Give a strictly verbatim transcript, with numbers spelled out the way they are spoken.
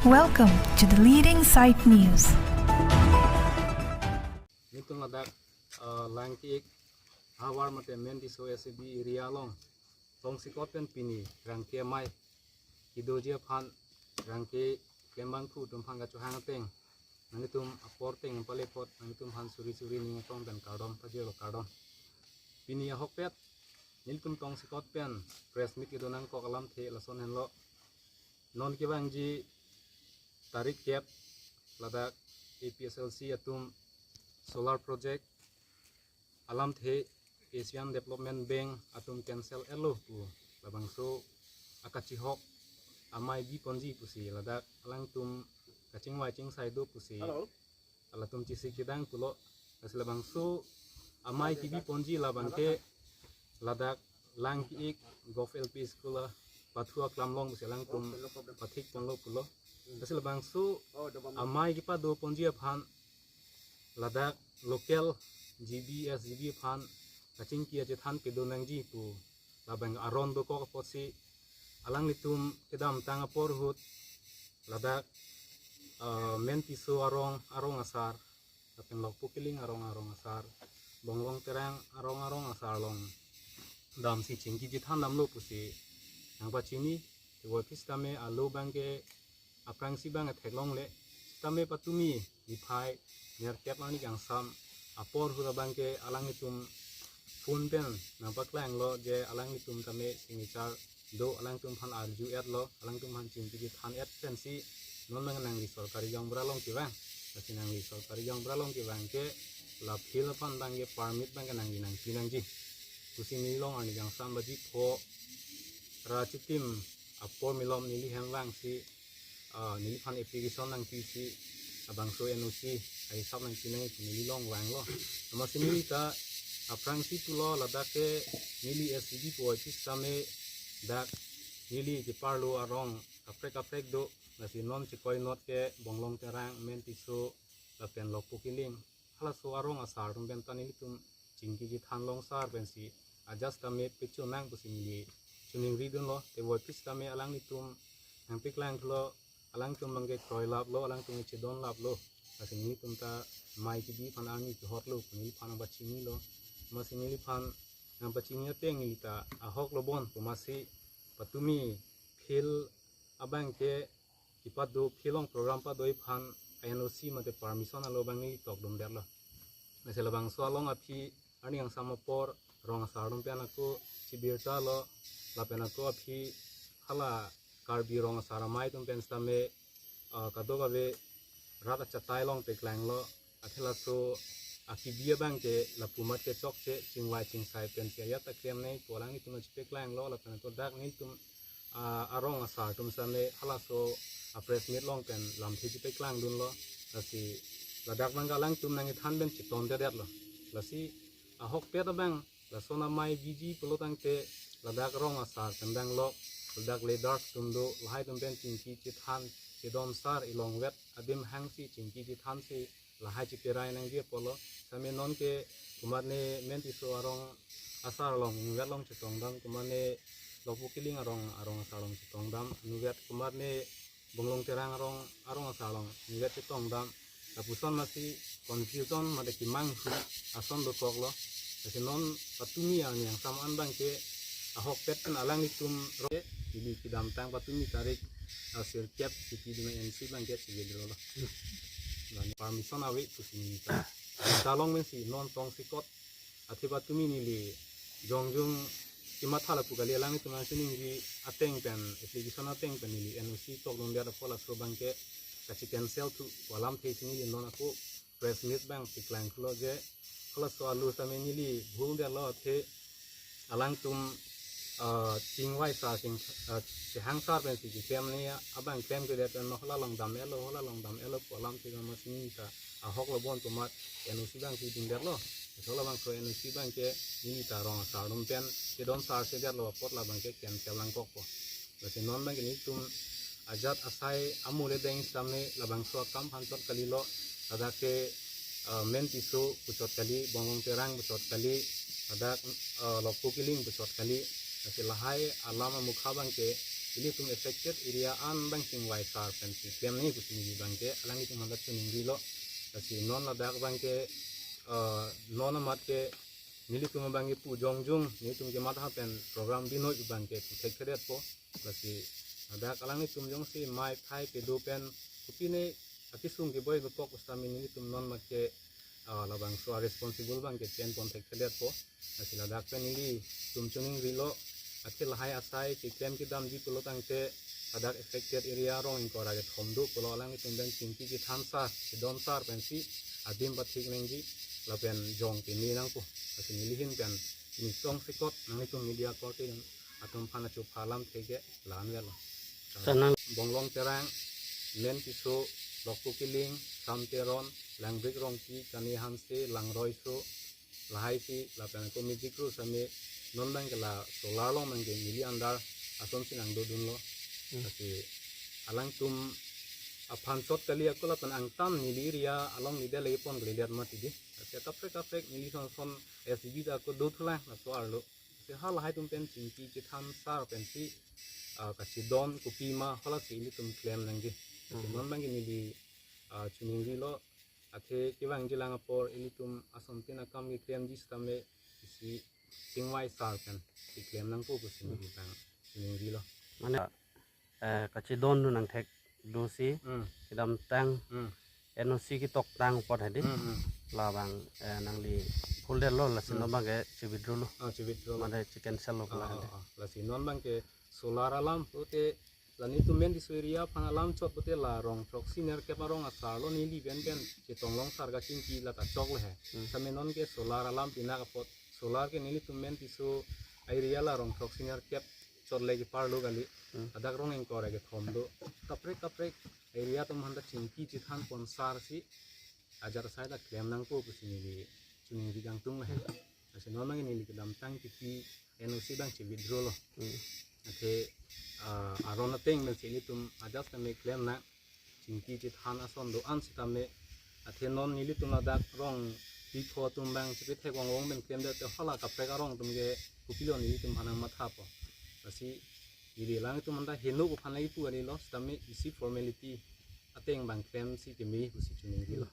Welcome to the leading site news. Nelitum ladak, uh, Langki-ik havar mate Mentiso S A B area along tongsekot pen pini rangke amei kedoji aphan rangke klembangphu atum aphan kachohang ateng nanglitum apor ateng pale apot nanglitum aphan suri suri ning atum pen kardom pajirlo, kardom. Pini ahokpet nelitum tongsekot pen press meet kedo nangkok alamthe lason henlo. Non kevangji tarik kep ladak A P S L C atum solar project alamthe Asian Development Bank atum cancel etlo pu labangso akachihok amei biponji pusi ladak alangtum kachingvai chingsai do pusi halatum chisi kedang pulo. Lasi labangso amei kebiponji labangke ladak Langki-ik Govt L P School apathu aklam along pusi alangtum pathik ponlo pulo. Lasi labangso amei kepadoponji aphan ladak local G B, S G B aphan kachingki achethan pedo nangji pu labang aron dokok apotsi alanglitum kedamtang apor ahut ladak, eh, Mentiso arong, arong asar, lapen Lokpo Kiling arong, arong asar, Bonglong Terang arong, arong asar along damsi chingki chethan damlo pusi nangpachini. Tevoiphit sitame alo abangke aphrangsi abang theklongle, sitame patumi niphai nerkep arni kangsam apor ahut abangke alanglitum phone pen nangpaklanglo je alanglitum tame signature do, alangtum aphan arju etlo, alangtum aphan chingki chethan et pensi non abang nangli sorkari gaonbura along kevang. Lasi nangli sorkari gaonbura along kevang ke la field aphan abangke permit abangke nangli nangpi nangji pusi neli along arni kangsam baji pho ra chitim apor malom neli hem vangsi, ah, neliphan application nangpisi labangso N O C ahisap nangpi nangji pu neli along vanglo. Amatsi neli ta aphrangsi pulo ladak ke neli S G B puvoiphit sitame dak neli keparlo arong kaprek kaprek do, lasi non chekoi not ke Bonglong Terang, Mentiso lapen Lokpo Kiling, halaso arong asar atum pen ta nelitum chingki chethan long sar pensi ajat sitame pecho nang pusi neli choningri dunlo. Tevoiphit sitame alanglitum nangpeklang thulo, alangtum abangke kroilaplo, alangtum chedonlaplo. Lasi nelitum ta amei kebi aphan arni kehotlo pu neliphan nangpachinilo. Amatsi neliphan nangpachini ateng neli ta ahok lo bon pu amatsi patumi field abangke kepado, field along program padoji aphan N O C mate permission alo abang neli tokdundetlo. Lasi labangso along aphi arni kangsam apor rong asar atum pen ako chibirtalo, lapen ako aphi hala Karbi rong asar amei atum pen sitame, ah, kadokave rat achatai along peklanglo. Athe laso akebi abangke lapu amat ke chokche chingvai chingsai pensi ajat ta klem nangji pu alanglitum chipeklanglo, lapen ako dak nelitum, ah, arong asar atum sitame halaso a-press meet along pen lamthe chipeklang dunlo. Lasi ladak abangke alangtum nangkethan pen chetondedetlo. Lasi ahokpet abang lason amei biji pulo tangte ladak rong asar pen danglok, ladak leaders atum do, lahai atum pen chingki chethan chedon sar, ilongvet adim hangsi chingki chethansi lahai chiperai nangji apotlo. Sitame non ke komatne Mentiso arong asar along inutvet along chetongdam, komatne Lokpo Kiling arong, arong asar along chetongdam, inutvet komatne Bonglong Terang arong, arong asar along inutvet chetongdam. Lapuson amatsi confusion mate kemanghu ason dokoklo. Lasi non patumi arni kangsam an abangke ahokpet pen alanglitum ro ili kedamtang patumi tarik, ah, sirkep kiti dina N C abangke chivil rolo. Dan permission ave pusi neli ta. Ta along pensi non tongsekot athe patumi neli jongjung kematha lapu kali, alanglitum nangchiningri ateng pen, application ateng pen neli N O C tokdundet apot laso abangke kachi-cancel thu pu alamthe si neli non ako press meet abang peklanglo je halaso alo sitame neli bhuldetlo athe alangtum, ah, chingvai sar ching, ah, chehang sar pensi keklem nangji abang klemkledet pen no hala along dam-etlo, hala along dam-etlo pu alamthe amatsi neli ta ahok lo bon pu amat N O C abang pidundetlo. Laso labangso N O C abangke neli ta rong asar atum pen chedon sar sedetlo apot labangke cancel nangkokpo. Lasi non abangke nelitum ajat asai amule deng sitame labangso akam aphan chot kalilo, ladak ke, ah, Mentiso pu chot kali, Bonglong Terang pu chot kali, ladak, ah, Lokpo Kiling pu chot kali. Lasi lahai alam amukha abangke ilitum affected area an abang chingvai sar pensi klem nangji pusi neli abangke alanglitum aphan ta chiningrilo. Lasi non ladak abangke, eh, non amat ke nelitum abangke pu jongjung, nelitum kematha pen program binoi abangke pu thekthedetpo. Lasi ladak alanglitum jongsi mike thai kedo pen kopine akesung keboi dokok pusitame nelitum non amat ke, ah, labangso a-responsible abangke chen pon thekthedetpo. Lasi ladak pen nelitum chiningrilo, athe lahai asai keklem kedamji pulo tangte ladak affected area arong ingkoi ra kethom do pulo alanglitum pen chingki chethan sar, chedon sar pensi adim pathik nangji lapen jong keme nangpo. Lasi neli ahin pen pini tongsekot nanglitum media korte atum aphan achu phalam theke la-an avelo. Sanang. Bonglong Terang, Mentiso, Lokpo Kiling, Sam Teron, Langbrik Rongpi, Kani Hanse, Langroiso, lahaisi lapen ako Mijikru sitame non abangke la solar along abangke neli under asonsi nangdodunlo. Hmm. Lasi alangtum aphan chot kali ako lapen angtan neli area along neli dele pon kalidet mati di. Lasi kaprek kaprek neli son son S D G ta ako dothulang laso arlo. Lasi halahai atum pen chingki chethan sar pensi, ah, kachedon kopima halasi ilitum klem nangji. Lasi Hmm. non abangke neli, ah, chiningrilo, athe kevangjilang apor ilitum asontin akam keklemji sitame isi chingvai sar pensi klem nangpo pusi neli abang chiningrilo. Mane, eh, kachedondun nangthek dosi Hmm. kedamtang Hmm. N O C ketoktang apot hadi Hmm, hmm. labang, eh, nangli folder lo lasi Hmm. non abangke che-withdraw lo. Ah, che-withdraw lo. Mane che-cancel lo Ah, pula ah, hadi. Ah. Lasi non abangke solar alam pute la nelitum Mentiso area aphan alam chot pute la rong throksi nerkep arong asar lo neli pen pen chetong long sar kachingki lata choklo he. Hmm. Sitame non ke solar alam pinak apot solar ke nelitum Mentiso area la rong throksi nerkep chot le keparlo kali. Hmm. Ladak rong ingkoi ra kethom do. Kaprek kaprek area atum aphan ta chingki chethan pon sarsi ajat asai ta klem nangpo pusi neli chiningri kangtung lo he. Lasi non abangke neli kedamtang kipi N O C abang che-withdraw lo. Hmm. Athe, ah, aron ateng pensi ilitum ajat sitame klem nang. Chingki chethan ason do-an sitame. Athe non nelitum ladak rong pipho atum abang chepethek vangvong pen klemdet te hala kaprek arong atum ke kopilo nelitum aphan nangmathapo. Lasi neli alangtum aphan ta heno aphan lagi pu kalilo sitame isi formality ateng abang klemsi keme pusi chiningrilo.